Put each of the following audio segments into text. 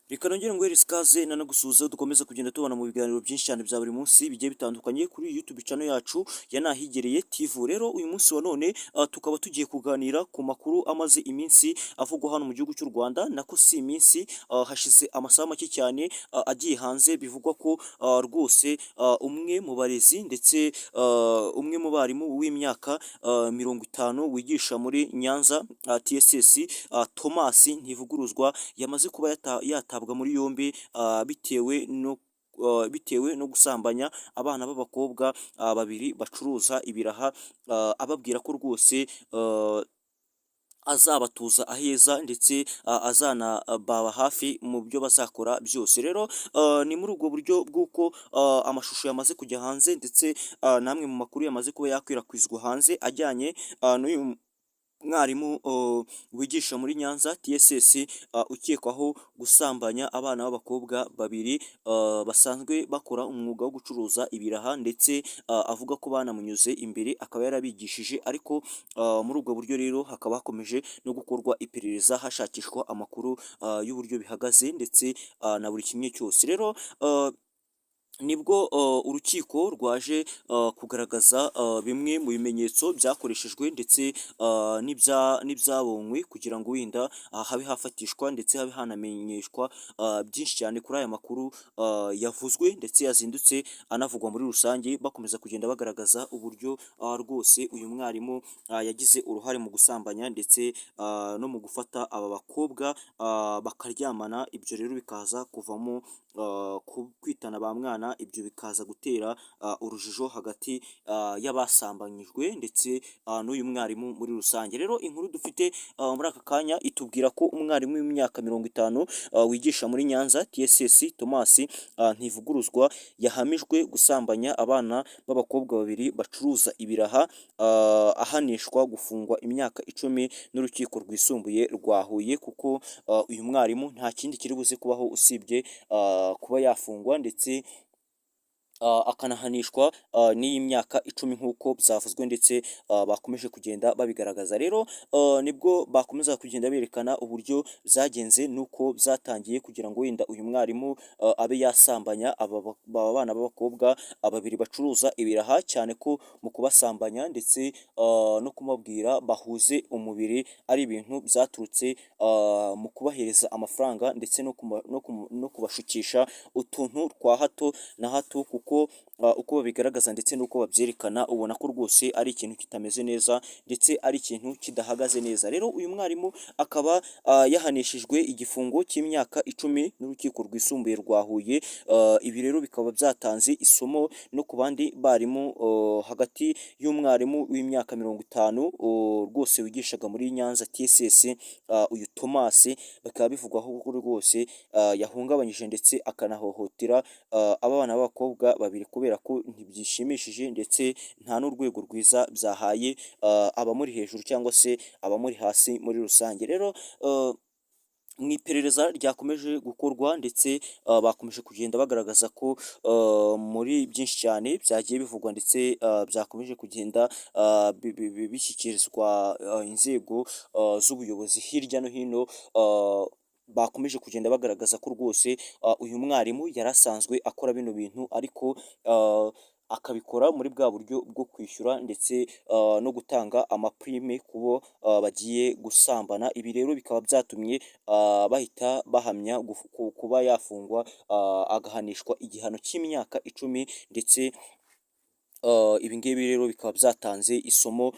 Reka nongere nguhere ikaze nanagusuhuza, dukomeza kugenda tubona mu biganiro byinshi cyane bya buri munsi bigiye bitandukanye kuri YouTube channel yacu ya Nahigereye TV. Rero uyu munsi wa none tukaba tugiye kuganira ku makuru amaze iminsi avugwa hano mu gihugu cy'u Rwanda. Nako si iminsi, hashize amasaha make cyane agiye hanze, bivugwa ko rwose umwe mu barezi ndetse umwe mu barimu w'imyaka 50 wigisha muri Nyanza TSS, Thomas Ntivuguruzwa, yamaze kuba yatabwa muri yombi bitewe no gusambanya abana b'abakobwa babiri bacuruza ibiraha, ababwira ko rwose azabatuza aheza ndetse azanababa hafi mu byo bazakora byose. Rero ni muri ubwo buryo bw'uko amashusho yamaze kujya hanze ndetse n'amwe mu makuru yamaze kuba yakwirakwizwa hanze ajyanye n'uyu mwarimu wigisha muri Nyanza TSS ukekwaho gusambanya abana b'abakobwa babiri basanzwe bakora umwuga wo gucuruza ibiraha, ndetse avuga ko banamunyuze imbere akaba yarabigishije. Ariko muri ubwo buryo rero hakaba hakomeje no gukorwa iperereza, hashakishwa amakuru y'uburyo bihagaze ndetse na buri kimwe cyose. Rero nibwo urukiko rwaje kugaragaza bimwe mu bimenyetso byakoreshejwe ndetse n'ibyabonywe kugira ngo wenda habe hafatishwa ndetse habe hanamenyeshwa byinshi cyane kuri aya makuru yavuzwe ndetse yazindutse anavugwa muri rusange. Bakomeza kugenda bagaragaza uburyo rwose uyu mwarimu yagize uruhare mu gusambanya ndetse no mu gufata aba bakobwa bakaryamana. Ibyo rero bikaza kuvamo kwitana ba mwana, ibyo bikaza gutera urujijo hagati y'abasambanyijwe ndetse n'uyu mwarimu muri rusange. Rero inkuru dufite muri aka kanya itubwira ko umwarimu w'imyaka 50 wigisha muri Nyanza TSS, Thomas Ntivuguruzwa, yahamijwe gusambanya abana b'abakobwa babiri bacuruza ibiraha, ahanishwa gufungwa imyaka 10 n'urukiko rwisumbuye rwa Huye, kuko uyu mwarimu nta kindi kiri buze kubaho usibye kuba yafungwa ndetse akanahanishwa n'iyi myaka 10 nk'uko byavuzwe ndetse bakomeje kugenda babigaragaza. Rero nibwo bakomeza kugenda berekana uburyo byagenze n'uko byatangiye kugira ngo wenda uyu mwarimu abe yasambanya aba bana b'abakobwa babiri bacuruza ibiraha, cyane ko mu kubasambanya ndetse no kumabwira bahuze umubiri ari ibintu byaturutse mu kubahereza amafaranga ndetse no kubashukisha utuntu twa hato na hato, kuko uko babigaragaza ndetse n'uko babyerekana ubona ko rwose ari ikintu kitameze neza ndetse ari ikintu kidahagaze neza. Rero uyu mwarimu akaba yahanishijwe igifungo cy'imyaka 10 n'urukiko rwisumbuye rwa Huye. Ibi rero bikaba byatanze isomo no ku bandi barimu, hagati y'umwarimu w'imyaka 50 rwose wigishaga muri Nyanza TSS, uyu Thomas, bikaba bivugwaho ko rwose yahungabanyije ndetse akanahohotera abana b'abakobwa babiri, kubera ko ntibyishimishije ndetse nta n'urwego rwiza byahaye abamuri hejuru cyangwa se abamuri hasi muri rusange. Rero mu iperereza ryakomeje gukorwa ndetse bakomeje kugenda bagaragaza ko muri byinshi cyane byagiye bivugwa ndetse byakomeje kugenda bishyikirizwa inzego z'ubuyobozi hirya no hino, bakomeje kugenda bagaragaza ko rwose uyu mwarimu yari asanzwe akora bino bintu, ariko akabikora muri bwa buryo bwo kwishyura ndetse no gutanga amaprime ku bo bagiye gusambana. Ibi rero bikaba byatumye bahita bahamya kuba yafungwa, agahanishwa igihano cy'imyaka 10. Ndetse ibi ngibi rero bikaba byatanze isomo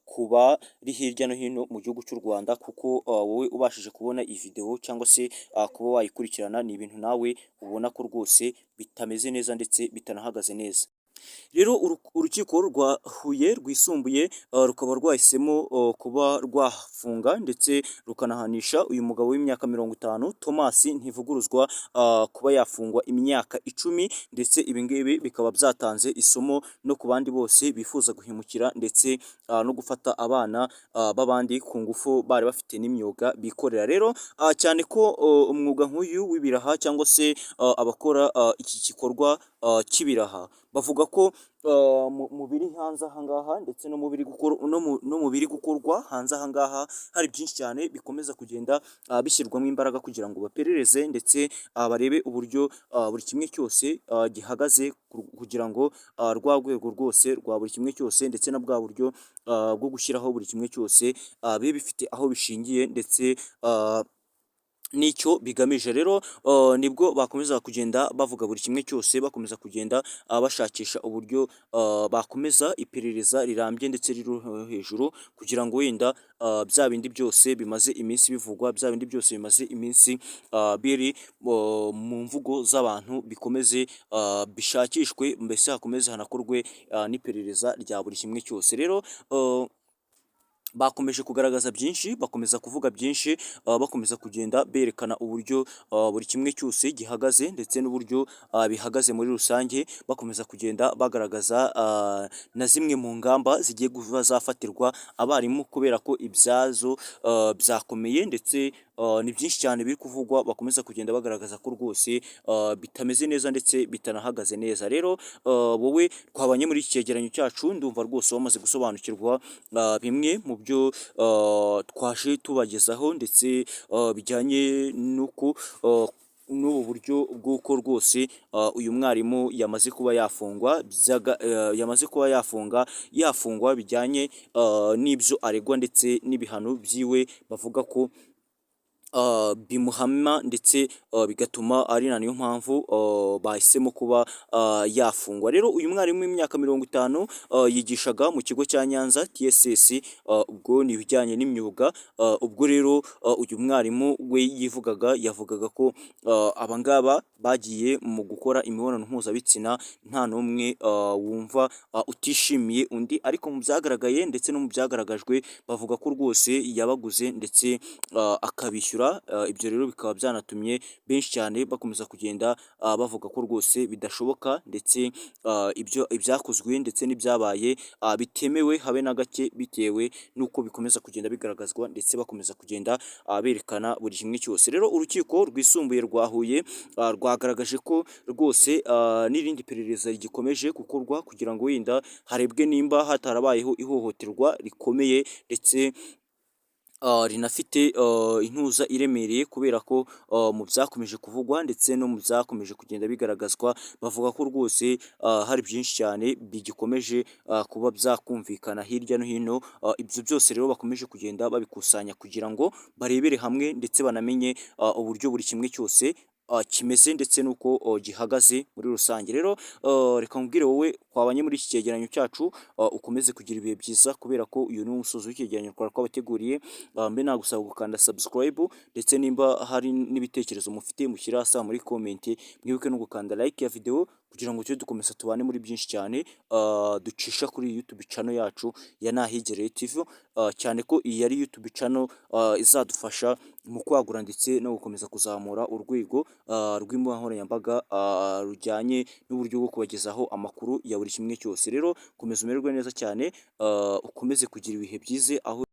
ku bari hirya no hino mu gihugu cy'u Rwanda, kuko wowe ubashije kubona iyi video cyangwa se kuba wayikurikirana, ni ibintu nawe ubona ko rwose bitameze neza ndetse bitanahagaze neza. Rero urukiko rwa Huye rwisumbuye rukaba rwahisemo kuba rwafunga ndetse rukanahanisha uyu mugabo w'imyaka 50, Thomas Ntivuguruzwa, kuba yafungwa imyaka 10. Ndetse ibi ngibi bikaba byatanze isomo no ku bandi bose bifuza guhemukira ndetse no gufata abana b'abandi ku ngufu bari bafite n'imyuga bikorera. Rero cyane ko umwuga nk'uyu w'ibiraha cyangwa se abakora iki gikorwa cy'ibiraha Bavuga ko mu biri hanze aha ngaha ndetse no mu biri gukorwa hanze aha ngaha, hari byinshi cyane bikomeza kugenda bishyirwamo imbaraga kugira ngo baperereze ndetse barebe uburyo buri kimwe cyose gihagaze, kugira ngo rwa rwego rwose rwa buri kimwe cyose ndetse na bwa buryo bwo gushyiraho buri kimwe cyose bibe bifite aho bishingiye ndetse n'icyo bigamije. Rero nibwo bakomeza kugenda bavuga buri kimwe cyose, bakomeza kugenda bashakisha uburyo bakomeza iperereza rirambye ndetse riri hejuru, kugira ngo wenda bya bindi byose bimaze iminsi bivugwa, bya bindi byose bimaze iminsi biri mu mvugo z'abantu, bikomeze bishakishwe, mbese hakomeze hanakorwe n'iperereza rya buri kimwe cyose. Rero bakomeje kugaragaza byinshi, bakomeza kuvuga byinshi, bakomeza kugenda berekana uburyo buri kimwe cyose gihagaze ndetse n'uburyo bihagaze muri rusange, bakomeza kugenda bagaragaza na zimwe mu ngamba zigiye kuba zafatirwa abarimu, kubera ko ibyazo byakomeye ndetse ni byinshi cyane biri kuvugwa. Bakomeza kugenda bagaragaza ko rwose bitameze neza ndetse bitanahagaze neza. Rero wowe twabanye muri iki cyegeranyo cyacu, ndumva rwose wamaze gusobanukirwa bimwe mu byo twaje tubagezaho ndetse bijyanye n'uko n'ubu buryo bw'uko rwose uyu mwarimu yamaze kuba yafungwa, yamaze kuba yafungwa bijyanye n'ibyo aregwa ndetse n'ibihano byiwe bavuga ko bimuhama ndetse bigatuma ari na niyo mpamvu bahisemo kuba yafungwa. Rero uyu mwarimu w'imyaka 50 yigishaga mu kigo cya Nyanza TSS, ubwo ni ibijyanye n'imyuga. Ubwo rero uyu mwarimu we yivugaga, yavugaga ko abangaba bagiye mu gukora imibonano mpuzabitsina nta n'umwe wumva utishimiye undi, ariko mu byagaragaye ndetse no mu byagaragajwe bavuga ko rwose yabaguze ndetse akabishyura. Ibyo rero bikaba byanatumye benshi cyane bakomeza kugenda bavuga ko rwose bidashoboka, ndetse ibyo ibyakozwe ndetse n'ibyabaye bitemewe habe na gake, bitewe n'uko bikomeza kugenda bigaragazwa ndetse bakomeza kugenda berekana buri kimwe cyose. Rero urukiko rwisumbuye rwa Huye rwagaragaje ko rwose n'irindi perereza rigikomeje gukorwa kugira ngo wenda harebwe nimba hatarabayeho ihohoterwa rikomeye ndetse rinafite intuza iremereye, kubera ko mu byakomeje kuvugwa ndetse no mu byakomeje kugenda bigaragazwa, bavuga ko rwose hari byinshi cyane bigikomeje kuba byakumvikana hirya no hino. Ibyo byose rero bakomeje kugenda babikusanya kugira ngo barebere hamwe ndetse banamenye uburyo buri kimwe cyose kimeze ndetse n'uko gihagaze muri rusange. Rero reka nkubwire wowe twabanye muri iki cyegeranyo cyacu, ukomeze kugira ibihe byiza, kubera ko uyu ni umusozo w'icyegeranyo twari twabateguriye. Mbe nagusaba gukanda subscribe, ndetse nimba hari n'ibitekerezo mufite mushyire hasi muri comment. Mwibuke no gukanda like ya video kugira ngo tujye dukomeza tubane muri byinshi cyane ducisha kuri YouTube channel yacu ya Nahigereye TV, cyane ko iyi ari YouTube channel izadufasha mu kwagura ndetse no gukomeza kuzamura urwego rw'imbuga nkoranyambaga rujyanye n'uburyo bwo kubagezaho amakuru ya buri kimwe cyose. Rero komeza umererwe neza cyane, ukomeze kugira ibihe byiza aho.